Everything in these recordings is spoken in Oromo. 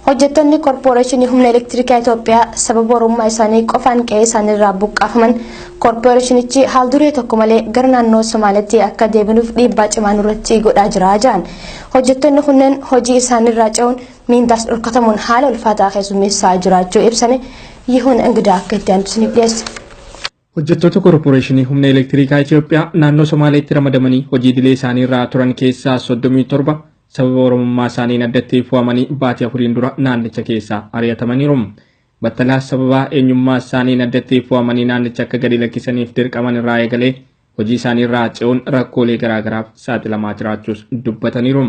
Hojjettoonni Koorporeeshinii Humna Elektirikaa Itoophiyaa sababa Oromummaa isaanii qofaan qe'ee isaaniirraa buqqaafaman koorporeeshinichi haal duree tokko malee gara naannoo Somaaliitti akka deebinuuf dhiibbaa cimaa nurratti godhaa jira jedhan. Hojjettoonni kunneen hojii isaaniirraa ce'uun miindaas dhorkatamuun haala ulfaataa keessummeessaa jiraachuu ibsame. Yihuun Ingidaa akka itti aantu isiniif dhiyeessa. Hojjettoota Koorporeeshinii Humna Elektirikaa Itoophiyaa naannoo Somaaleetti ramadamanii hojii idilee isaaniirraa turan keessaa 37 sababa Oromummaa isaaniin addatti fo'amanii baatii 4n dura naannicha keessaa ari'atamaniiru. Battalaa sababa eenyummaa isaaniin addatti fo'amanii naannicha akka gadi lakkisaniif dirqaman irraa eegalee hojii isaaniirraa ce'uun rakkoolee garaagaraaf saaxilamaa jiraachuus dubbataniiru.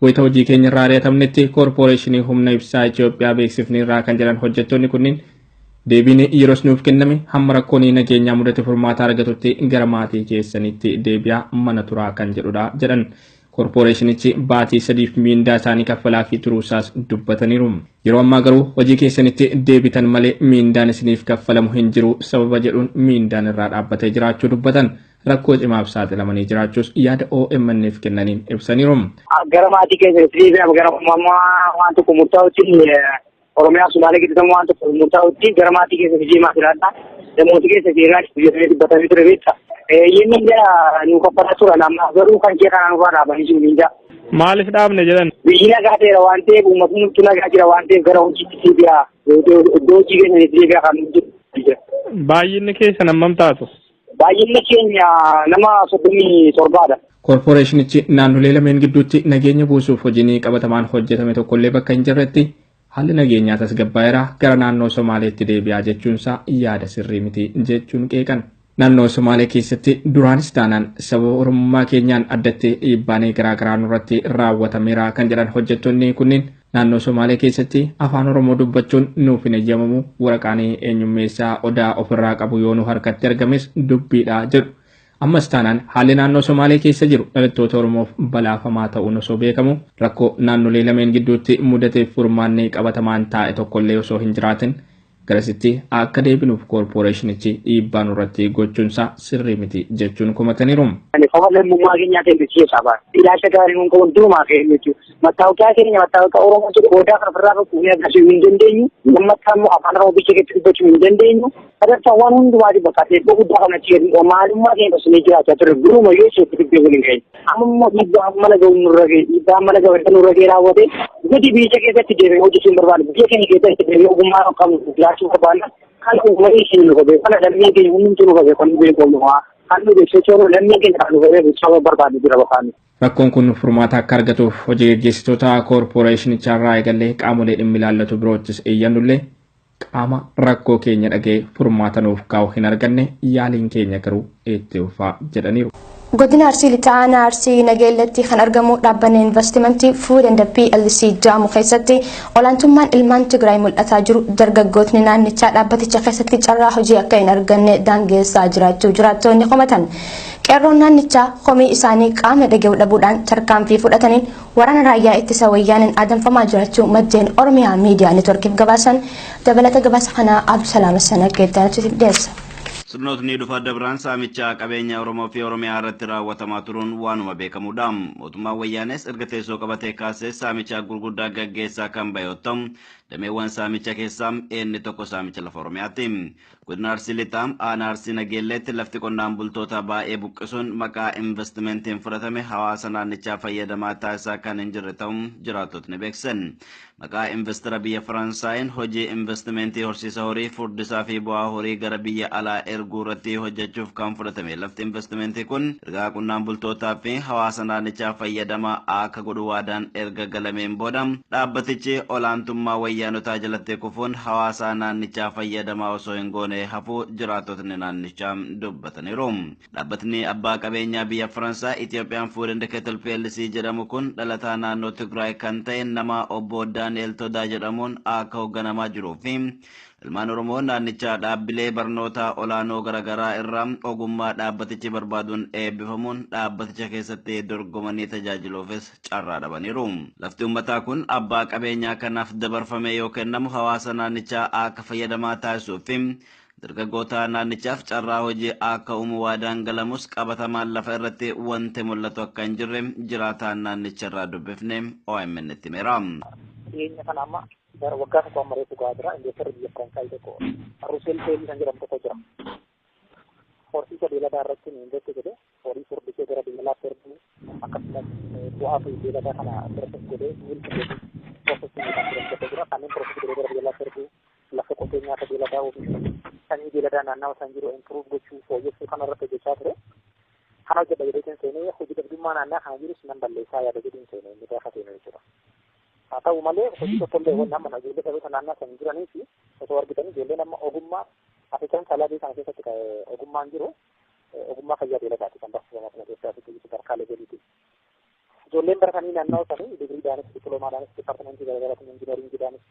Wayita hojii keenya irraa ari'atamnetti Koorporeeshinii Humna Ibsaa Itoophiyaa beeksifneerraa kan jedhan hojjettoonni kunneen deebiin yeroos nuuf kenname hamma rakkoon nageenyaa mudate furmaata argatutti gara maatii keessanitti deebi'aa mana turaa kan jedhudha jedhan. Koorporeeshinichi baatii 3f miindaa isaanii kaffalaa fi turuusaas dubbataniiru. Yeroo ammaa garuu hojii keessanitti deebitan malee miindaan isiniif kaffalamu hin jiru sababa jedhuun miindaan irraa dhaabbatee jiraachuu dubbatan. Rakkoo cimaaf saaxilamanii jiraachuus yaada OMN'f kennaniin ibsaniiru. Gara maatii keessanitti deebi'aa gara waan tokko murtaa'utti Oromiyaa Sumaalee gidduutti waan tokko murtaa'utti gara maatii keessatti deemaa jiraadha. Namooti keessa seeraan hojjetamee dubbatamee ture beekta. Inni jala nu kaffalaa turan amma garuu kan kee kanaan nurraa dhaabanii jiru miindaa. Maaliif dhaabne jedhan? Biyyi nagaa ta'eera waan ta'eef uummatni nutti nagaa jira waan ta'eef gara hojiitti deebi'aa. Iddoo hojii keessanitti deebi'aa kan nuti jira. Baay'inni keessan hammam taatu? Baay'inni keenya nama 37dha. Koorporeeshinichi naannolee lameen gidduutti nageenya buusuuf hojiin qabatamaan hojjetame tokkollee bakka hin jirretti haalli nageenyaa tasgabbaa'eera gara naannoo Somaaleetti deebi'aa jechuunsaa yaada sirrii miti jechuun qeeqan. Naannoo Somaalee keessatti duraanis taanaan sababa Oromummaa keenyaan addatti dhiibbaan garaagaraa nurratti raawwatameera kan jedhan hojjettoonni kunneen naannoo Somaalee keessatti afaan Oromoo dubbachuun nuuf hin eeyyamamu waraqaan eenyummeessaa odaa ofirraa qabu yoo nu harkatti argames dubbiidha jedhu. Ammas taanaan haalli naannoo Somaalee keessa jiru dhalattoota Oromoof balaafamaa ta'uun osoo beekamu rakkoo naannolee lameen gidduutti mudateef furmaanni qabatamaan taa'e tokkollee osoo hin jiraatin garasitti akka deebinuuf koorporeeshinichi dhiibbaa nurratti gochuunsaa sirrii miti jechuun komataniiru. Qofa lammummaa keenyaa ta'e keessaa ba'a. Ilaalcha gaarii nuun qabu durumaa ka'e jechuudha. Mattaawqaa keenya mattaawqaa Oromoo jedhu odaa kan ofirraa qabu agarsiisuu hin dandeenyu. Lammaffaa immoo afaan Oromoo biyya keessatti dubbachuu hin dandeenyu. Sadarkaa waan hundumaatiif bakka teessoo guddaa kan achi gadi maalummaa keenya osoo jiraachaa ture duruma yoo isheetti dubbii waliin ga'e. Amma immoo dhiibbaa mana ga'u nurra ga'e dhiibbaa mana ga'u nurra ga'e raawwate nuti biyya keessatti deebi'ee hojjechuu hin barbaannu. Biyya keenya keessatti deebi'ee ogummaa qabnu jiraachuu barbaanna. Kan uummanni keenya nu qabee kana lammii keenya hundumtuu nu qabee kan nu beeku kan nu beeksisuu lammii keenya kan nu qabee saba barbaannu jira bakkaanu. Rakkoon kun furmaata akka argatuuf hojii gaggeessitoota koorporeeshinichaa irraa eegallee qaamolee dhimmi ilaallatu biroottis iyyannullee qaama rakkoo keenya dhagee furmaata nuuf kaa'u hin arganne yaaliin keenya garuu itti fufaa jedhaniiru. Godina Arsii Lixaa Aanaa Arsii Nageellatti kan argamu dhaabbanni investimentii Food and PLC jedhamu keessatti olaantummaan ilmaan Tigraay mul'ataa jiru dargaggootni naannichaa dhaabbaticha keessatti carraa hojii akka hin arganne daangeessaa jiraachuu jiraattonni komatan. Qeerroon naannichaa komii isaanii qaama dhaga'uu dhabuudhaan tarkaanfii fudhataniin waraana raayyaa ittisa wayyaaniin adamfamaa jiraachuu maddeen Oromiyaa Miidiyaa Neetworkiif gabaasan. Dabalata gabaasa kanaa Abdusalaam Sanakkeetti dhiyeessa. Sirnootni dhufa dabraan saamichaa qabeenya Oromoo fi Oromiyaa irratti raawwatamaa turuun waanuma beekamudha. Mootummaan Wayyaanes erga teessoo qabatee kaasee saamichaa gurguddaa gaggeessaa kan bahe yoo ta'u, dameewwan saamicha keessaa inni tokko saamicha lafa Oromiyaati. Godina Arsii Lixaa Aanaa Arsii Nageelleetti lafti qonnaan bultoota baay'ee buqqisuun maqaa investimentiin fudhatame hawaasa naannichaa fayyadamaa taasisaa kan hin jirre ta'uu jiraattotni beeksisan. Maqaa investara biyya Faransaayiin hojii investimentii horsiisa horii furdisaa fi bu'aa horii gara biyya alaa erguu irratti hojjechuuf kan fudhatame lafti investimentii kun ergaa qonnaan bultootaa fi hawaasa naannichaa fayyadamaa akka godhu waadaan erga galameen booda dhaabbatichi olaantummaa wayyaanotaa jalatti kufuun hawaasa naannichaa fayyadamaa osoo hin goone hafuu jiraattotni naannichaa dubbataniiru. Dhaabbatni abbaa qabeenyaa biyya Faransaay Itoophiyaan Food and Cattle PLC jedhamu kun dhalataa naannoo Tigraay kan ta'e nama obbo Daani'el Todaa jedhamuun akka hoogganamaa jiruu fi ilmaan Oromoo naannichaa dhaabbilee barnoota olaanoo garaagaraa irraa ogummaa dhaabbatichi barbaaduun eebbifamuun dhaabbaticha keessatti dorgomanii tajaajiluufis carraa dhabaniiru. Lafti uummataa kun abbaa qabeenyaa kanaaf dabarfame yoo kennamu hawaasa naannichaa akka fayyadamaa taasisuu fi dargaggoota naannichaaf carraa hojii akka uumu waadaan galamus qabatamaan lafa irratti wanti mul'atu akka hin jirre jiraataan naannicha irraa dubbifne OMN itti himeera. Dhiyeenya kana amma Bara waggaa tokko amma reefu gahaa jira. Investarri biyya Faransaay tokko Ruseel Teelii kan jedhamu tokko jira. Horsiisa beeladaa irratti nu invest godhe, horii furdisee gara beeladaatti erguu, akkasumas bu'aa fi beeladaa kana process godhee milk processing kan jedhamu tokko jira. Kanneen process godhee gara beeladaatti erguu, lafa qotee nyaata beeladaa oomishuu, sanyii beeladaa naannawa san jiru improve gochuu, fooyyessuu kana irratti hojjechaa ture. Kana hojjedha jedheetiin seenee, hojii dhabdummaa naannaa kana jirus nan balleessaa yaada jedhuun seenee inni gaafa seenu jechuudha. Haa ta'u malee, hojii tokkollee wanni amma ijoollee dhaloota naannaa san jiranii fi osoo argitanii, ijoolleen amma ogummaa Afrikaan salaadii kana keessatti ogummaan jiru ogummaa fayyaa beeladaati kan barsiifamu akkuma Itoophiyaatti sadarkaa leveliiti. Ijoolleen baratanii naannoo sanii digriidhaanis, diploomaadhaanis, departmentii garaagaraatiin, engineeringiidhaanis,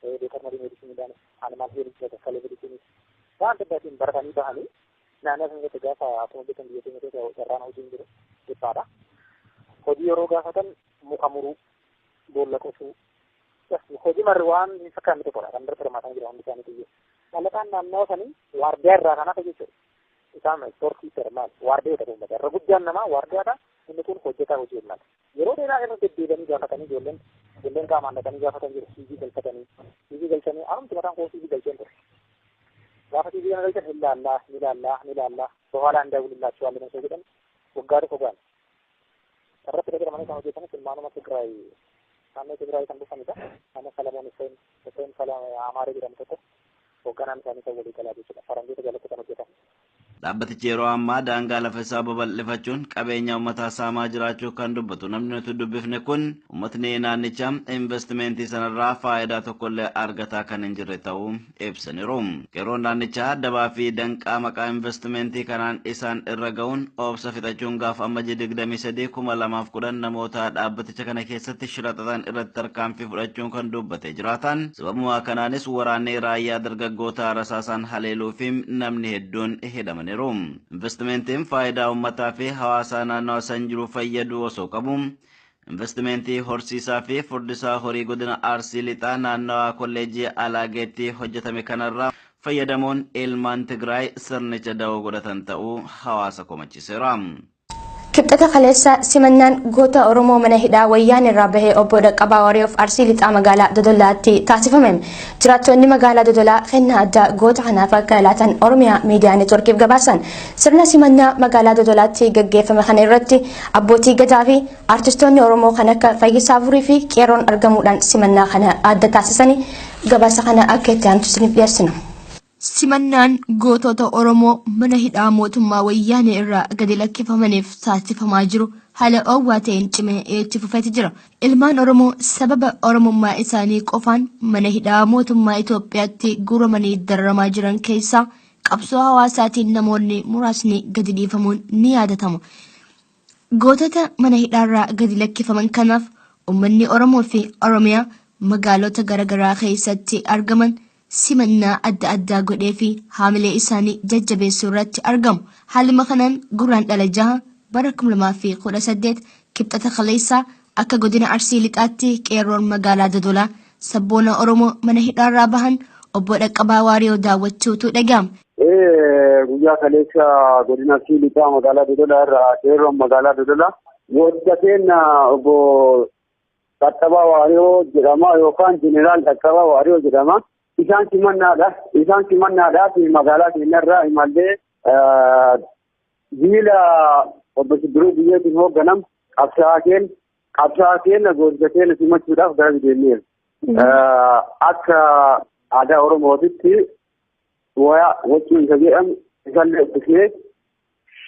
veterinary medicineiidhaanis, animal health sadarkaa leveliitiinis waan adda addaatiin baratanii bahanii naannoo sana keessatti gaafa akkuma beekan biyya keenya keessa carraan hojiin jiru dhiphaadha. Hojii yeroo gaafatan muka muruu, boolla qotuu, hojii marri waan hin fakkaanne tokkodha kan irratti hirmaatan jira hundi isaanii iyyuu. Dhalataan naannoo sanii waardiyaa irraa kan hafe jechuudha. Isaan ispoortii maal waardiyaa ta'uu uummata irra guddaan namaa waardiyaadha. Inni kun hojjetaa hojii humnaati. Yeroo dheeraa irra deddeebi'anii gaafatanii, ijoolleen qaamaan dhaqanii gaafatan jiru. CV galfatanii, CV galchanii, anumti mataan koo CV galcheen ture. Gaafa CV kana galchan hin laallaa, ni laallaa, ni laallaa, በኋላ እንደውልላችኋለን osoo jedhan waggaa tokko gaana. Irratti jedhamanii kan hojjetanis ilmaanuma Tigraay, naannoo Tigraay kan dhufanidha. Nama Salamoon Hussein, Hussein Amaaree jedhamu tokko hoogganaan isaanii kan walii galaa jechuudha. Faranjoota jalatti kan hojjetan. Dhaabbatichi yeroo ammaa daangaa lafa isaa babal'ifachuun qabeenya uummataa saamaa jiraachuu kan dubbatu namni nuti dubbifne kun, uummatni naannichaa investimentii sanarraa faayidaa tokkollee argataa kan hin jirre ta'uu ibsaniiru. Qeerroon naannichaa dabaa fi danqaa maqaa investimentii kanaan isaan irra ga'uun obsa fixachuun gaafa Amajjii 23, 2010 namoota dhaabbaticha kana keessatti shira xaxan irratti tarkaanfii fudhachuun kan dubbate jiraatan, sababuma kanaanis waraanni raayyaa dargaggoota rasaasaan haleeluu fi namni hedduun hidhamaniiru. Investimentiin faayidaa uummataa fi hawaasaa naannoo san jiru fayyaduu osoo qabu, investimentii horsiisaa fi furdisaa horii godina Arsii Lixaa naannawaa kolleejjii Alaageetti hojjetame kanarraa fayyadamuun ilmaan Tigraay sirnicha da'oo godhatan ta'uu hawaasa komachiiseera. Kibxata kaleessa simannaan goota Oromoo mana hidhaa wayyaan irraa bahee obbo Dhaqqabaa Waariyoof Arsii Lixaa magaalaa Dodolaatti taasifame. Jiraattonni magaalaa Dodolaa kennaa addaa goota kanaaf akka laatan Oromiyaa Miidiyaa Neetworkiif gabaasan. Sirna simannaa magaalaa Dodolaatti gaggeeffame kana irratti abbootii gadaa fi artistoonni Oromoo kan akka Fayyisaa Furii fi Qeerroon argamuudhaan simannaa kana adda taasisanii, gabaasa kana akka itti aantu isiniif dhiyeessina. Simannaan gootota Oromoo mana hidhaa mootummaa wayyaanee irraa gadi lakkifamaniif taasifamaa jiru haala oowwaa ta'een cimee itti fufeeti jira. Ilmaan Oromoo sababa Oromummaa isaanii qofaan mana hidhaa mootummaa Itoophiyaatti guuramanii dararamaa jiran keessaa qabsoo hawaasaatiin namoonni muraasni gadi dhiifamuun ni yaadatama. Gootota mana hidhaarraa gadi lakkifaman kanaaf uummanni Oromoo fi Oromiyaa magaalota garaagaraa keessatti argaman simannaa adda addaa godhee fi haamilee isaanii jajjabeessuu irratti argamu. Haaluma kanaan Guraandhala 6 bara 2018, kibxata kaleessaa, akka godina Arsii Lixaatti qeerroon magaalaa Dodolaa sabboona Oromoo mana hidhaarraa bahan obbo Dhaqqabaa Waariyoo daawwachuutu dhaga'ama. Guyyaa kaleessa godina Arsii Lixaa magaalaa Dodolaa irraa qeerroon magaalaa Dodolaa goota keenya obbo Dhaqqabaa Waariyoo jedhama yookaan Jeneraal Dhaqqabaa Waariyoo jedhama. Isaan simannaadha. Isaan simannaadhaaf magaalaa keenyarraa imallee jiila obbo Sibbiruu Biyyeetiin hoogganam qabsaa'aa keenya, goota keenya simachuudhaaf gara deemneera. Akka aadaa Oromootitti wayaa waccuu isa jedhamu isallee uffisnee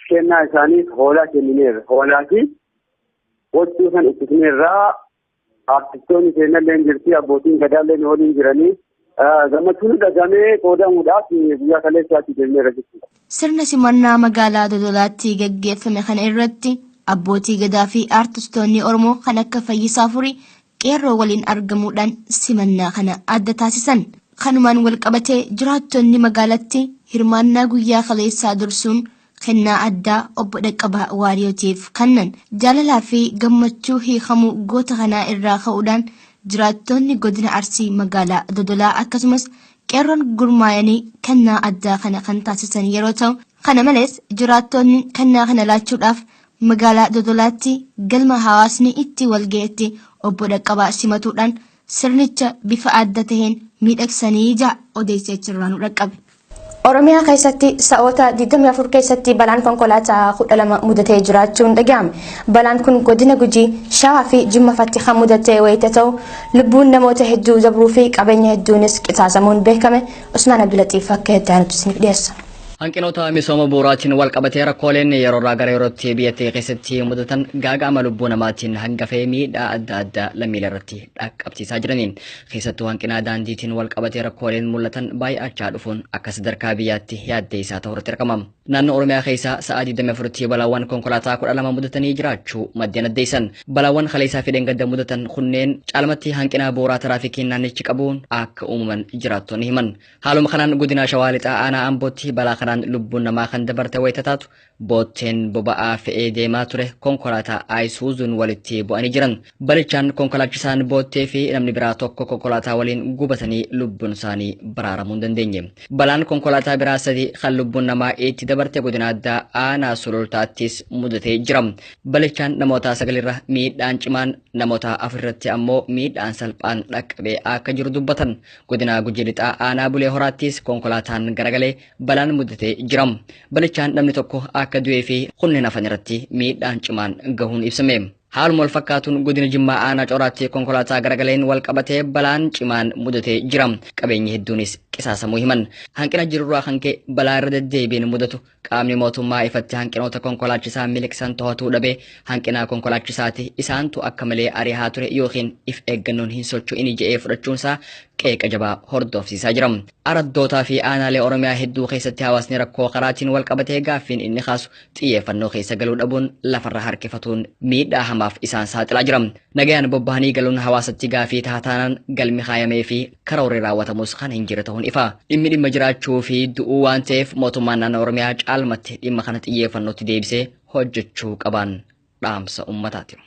kennaa isaaniif hoolaa kennineerra. Hoolaa fi waccuu san uffisneerraa. Artistoonni keenyallee jirti, abbootiin gadaallee waliin jiranii, gammachuun dhagamee qoodamuudhaaf guyyaa kaleessaatti deemneerra jechuudha. Sirna simannaa magaalaa Dodolaatti gaggeeffame kana irratti abbootii gadaa fi artistoonni Oromoo kan akka Fayyisaa Furii qeerroo waliin argamuudhaan simannaa kana adda taasisan. Kanumaan wal qabatee jiraattonni magaalatti hirmaannaa guyyaa kaleessaa dursuun kennaa addaa obbo Dhaqqabaa Waariyootiif kennan. Jaalalaa fi gammachuu hiikamuu goota kanaa irraa ka'uudhaan jiraattonni godina Arsii magaalaa Dodolaa akkasumas qeerroon gurmaa'anii kennaa addaa kana kan taasisan yeroo ta'u, kana malees jiraattonni kennaa kana laachuudhaaf magaalaa Dodolaatti galma hawaasni itti walga'etti obbo Dhaqqabaa simatuudhaan sirnicha bifa adda taheen miidhagsanii ja'a odeessi achirraa nu dhaqqabe. Oromiyaa keessatti sa'oota 24 keessatti balaan konkolaataa 12 mudatee jiraachuun dhaga'ame. Balaan kun godina Gujii, Shawaa fi Jimmafatti kan mudatee wayita ta'u lubbuun namoota hedduu dabruu fi qabeenya hedduunis qisaasamuun beekame. Usmaan Abdulaxiif akka itti aanutti isiniif dhiyeessa. Hanqinoota misooma bu'uuraatiin wal qabatee rakkooleen yeroo irraa gara yerootti biyyattii keessatti mudatan gaaga'ama lubbuu namaatiin hangafee miidhaa adda addaa lammiilee irratti dhaqqabsiisaa jiraniin, keessattuu hanqina daandiitiin wal qabatee rakkooleen mul'atan baay'achaa dhufuun akka sadarkaa biyyaatti yaaddee isaa ta'uu irratti argama. Naannoo Oromiyaa keessaa sa'a 24tti balaawwan konkolaataa 12 mudatanii jiraachuu maddeen addeessan. Balaawwan kaleessaa fi dheengadda mudatan kunneen caalmatti hanqina bu'uuraa tiraafikiin naannichi qabuun akka uumaman jiraattonni himan. Haaluma kanaan godina Shawaa Lixaa aanaa Ambootti balaa kanaan lubbuun namaa kan dabarte wayita taatu, bootteen boba'aa fe'ee deemaa ture konkolaataa Ayisuuzuun walitti bu'anii jiran. Balichaan konkolaachisaan boottee fi namni biraa tokko konkolaataa waliin gubatanii lubbuun isaanii baraaramuu hin dandeenye. Balaan konkolaataa biraa sadi kan lubbuun namaa itti dabarte godina addaa aanaa Sulultaattis mudatee jira. Balichaan namoota sagalirra miidhaan cimaan, namoota afurratti ammoo miidhaan salphaan dhaqqabee akka jiru dubbatan. Godina Gujii Lixaa aanaa Bulee Horaattis konkolaataan garagalee balaan mudatee jira. Balichaan namni tokko akka du'ee fi kunneen hafan irratti miidhaan cimaan gahuun ibsame. Haaluma wal fakkaatuun godina Jimmaa aanaa Coraatti konkolaataa garagaleen wal qabatee balaan cimaan mudatee jira. Qabeenyi hedduunis qisaasamuu himan. Hanqina jirurraa kan ka'e balaa irra deddeebiin mudatu qaamni mootummaa ifatti hanqinoota konkolaachisaa miliqsan to'atuu dhabee, hanqina konkolaachisaati isaantu akka malee ari'aa ture yookiin if eeggannoon hin socho'in je'ee fudhachuunsaa qeeqa jabaa hordofsiisaa jira. Araddootaa fi aanaalee Oromiyaa hedduu keessatti hawaasni rakkoo karaatiin wal qabatee gaaffiin inni kaasu xiyyeeffannoo keessa galuu dhabuun lafarra harkifatuun miidhaa hamaaf isaan saaxilaa jira. Nagayaan bobbahanii galuun hawaasatti gaafii taataanaan galmi kaayamee fi karoorri raawwatamus kan hin jirre ta'uun ifa. Dhimmi dhimma jiraachuu fi du'uu waan ta'eef mootummaan naannoo Oromiyaa caalmatti dhimma kana xiyyeeffannootti deebisee hojjechuu qaban dhaamsa uummataati.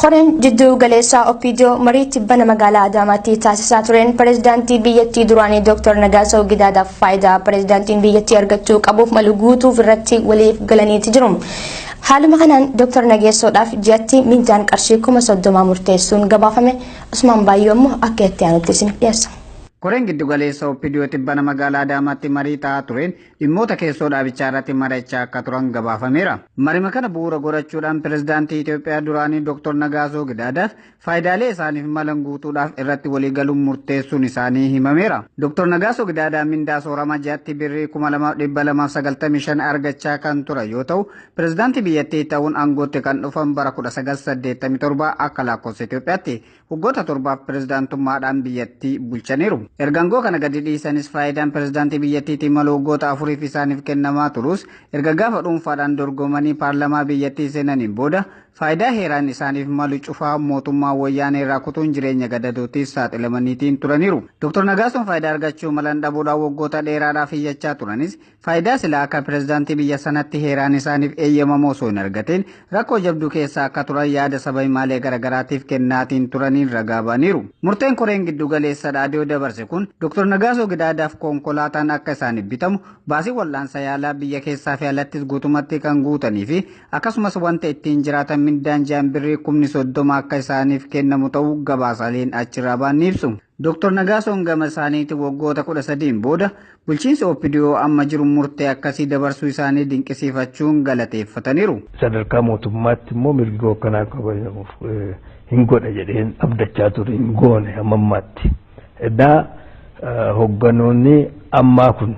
Koreen jidduu galeessaa OPDO marii tibbana magaalaa Adaamaatti taasisaa tureen pireezidaantii biyyattii duraanii Dr. Nagaasoo Gidaadaaf faayidaa pireezidaantiin biyyattii argachuu qabuuf malu guutuuf irratti waliif galaniiti jiru. Haaluma kanaan Dr. Nageessoodhaaf ji'atti mindaan qarshii 30,000 murteessuun gabaafame. Usmaan Baayyoo immoo akka itti aanutti isiniif dhiyeessa. Koreen giddugaleessa OPDO tibbana magaalaa Adaamaatti marii ta'aa tureen dhimmoota keessoo dhaabichaa irratti mari'achaa akka turan gabaafameera. Marima kana bu'uura godhachuudhaan pireezidaantii Itoophiyaa duraanii Dr. Nagaasoo Gidaadaaf faayidaalee isaaniif malan guutuudhaaf irratti waliigaluun murteessuun isaanii himameera. Dr. Nagaasoo Gidaadaa mindaa soorama ji'atti birrii 2295 argachaa kan turan yoo ta'u, pireezidaantii biyyattii ta'uun aangootti kan dhufan bara 1987 akka lakkoofsa Itoophiyaatti waggoota torbaaf pireezidaantummaadhaan biyyattii bulchaniiru. Erga aangoo kana gadi dhiisanis faayidaan pireezidaantii biyyattiitiin malu waggoota afuriif isaaniif kennamaa turus, erga gaafa dhuunfaadhaan dorgomanii paarlamaa biyyattii seenaniin booda faayidaa heeraan isaaniif malu cufaa mootummaa wayyaanee irraa kutuun jireenya gadadootiif saaxilamaniitiin turaniiru. Dr. Nagaasoon faayidaa argachuu malan dhabuudhaan waggoota dheeraadhaaf iyyachaa turanis, faayidaa silaa akka pireezidaantii biyya sanatti heeraan isaaniif eeyyamamu osoo hin argatin rakkoo jabduu keessa akka turan yaada saba himaalee garaagaraatiif kennaatiin turaniin ragaa ba'aniiru. Murteen koreen giddugaleessa dhaadiyoo dabarse kun Dr. Nagaasoo Gidaadaaf konkolaataan akka isaaniif bitamu, baasii wal'aansa yaalaa biyya keessaa fi alattis guutumatti kan guutanii fi akkasumas wanta ittiin jiraatan mindaan ji'aan birrii 30,000 akka isaaniif kennamu ta'uu gabaasaaleen achirraa ba'an ni ibsu. Dr. Nagaasoon gama isaaniitiin waggoota 13 booda bulchiinsi OPDO amma jiru murtee akkasii dabarsuu isaanii dinqisiifachuun galateeffataniiru. Sadarkaa mootummaatti immoo mirgi akkanaa kabajamuuf hin godha jedheen abdachaa ture, hin goone hamma ammaatti. Edaa hogganoonni ammaa kun,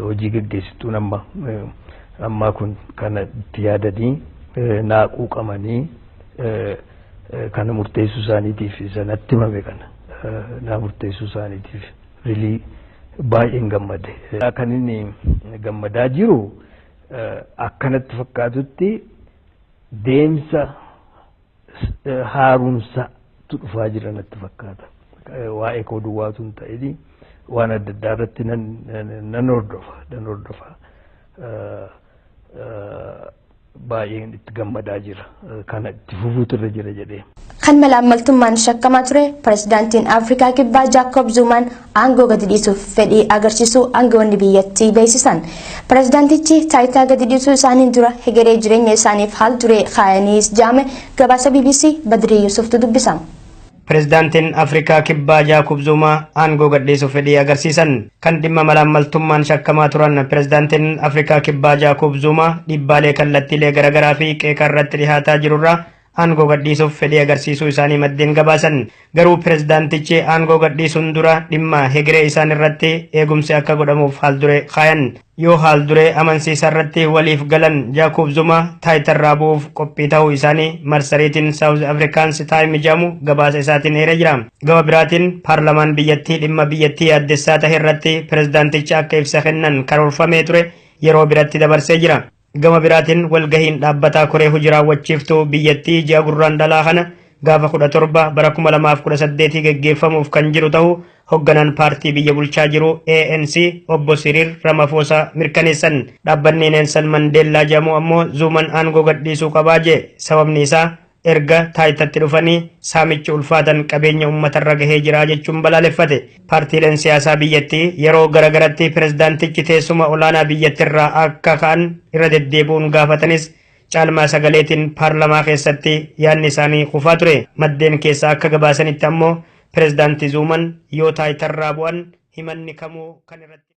hojii geggeessituun ammaa kun kana itti yaadanii naa quuqamanii kana murteessuu isaaniitiif, sanatti himame kana naa murteessuu isaaniitiif rilii baay'een gammade. Kan inni gammadaa jiru akkanatti fakkaatutti deemsa haaromsaatu dhufaa jira natti fakkaata. Waa'ee koo duwwaatu hin ta'in, waan adda addaa irratti nan hordofa. Baay'een itti gammadaa jira. Kana itti fufuutu irra jira jedhee. Kan malaammaltummaan shakkamaa ture pirezidaantiin Afrikaa Kibbaa Jaakob Zuumaan aangoo gadi dhiisuuf fedhii agarsiisuu aangawoonni biyyattii beeksisan. Pirezidaantichi taayitaa gadi dhiisuu isaaniin dura hegeree jireenya isaaniif haal duree kaayaniis jedhame. Gabaasa BBC Badrii Yusuftu dubbisa. Pireezidaantiin Afrikaa Kibbaa Jaakob Zuumaa aangoo gadhiisuuf fedhii agarsiisan. Kan dhimma malaammaltummaan shakkamaa turan pireezidaantiin Afrikaa Kibbaa Jaakob Zuumaa dhiibbaalee kallattiilee garaagaraa fi qeeqa irratti dhihaataa jirurraa aangoo gadhiisuuf fedhii agarsiisuu isaanii maddeen gabaasan. Garuu pireezidaantichi aangoo gadhiisuun dura dhimma hegeree isaan irratti eegumsi akka godhamuuf haalduree kaayan. Yoo haalduree amansiisaa irratti waliif galan Jaakob Zumaa taayitarraa bu'uuf qophii ta'uu isaanii marsariitiin Saawuz Afrikaans Taayim jedhamu gabaasa isaatiin eeree jira. Gama biraatiin paarlamaan biyyattii dhimma biyyattii yaaddessaa tahe irratti pireezidaantichi akka ibsa kennan karoorfamee ture yeroo biratti dabarsee jira. Gama biraatiin walgahiin dhaabbataa koree hojii raawwachiiftuu biyyattii ji'a Gurraandhalaa kana gaafa 17 bara 2018 geggeeffamuuf kan jiru ta'uu hoogganaan paartii biyya bulchaa jiru ANC obbo Siriir Ramaphosa mirkaneessan. Dhaabbanni Nelson Mandeellaa jedhamu ammoo Zuuman aangoo gadhiisuu qabaa jee. Sababni isaa erga taayitatti dhufanii saamichi ulfaatan qabeenya uummatarra gahee jira jechuun balaaleffate. Paartiileen siyaasaa biyyattii yeroo garagaratti pireezidaantichi teessuma olaanaa biyyattiirraa akka ka'an irra deddeebi'uun gaafatanis caalmaa sagaleetiin paarlamaa keessatti yaadni isaanii kufaa ture. Maddeen keessaa akka gabaasanitti ammoo pireezidaanti Zuuman yoo taayitarraa bu'an himanni kamuu kan irratti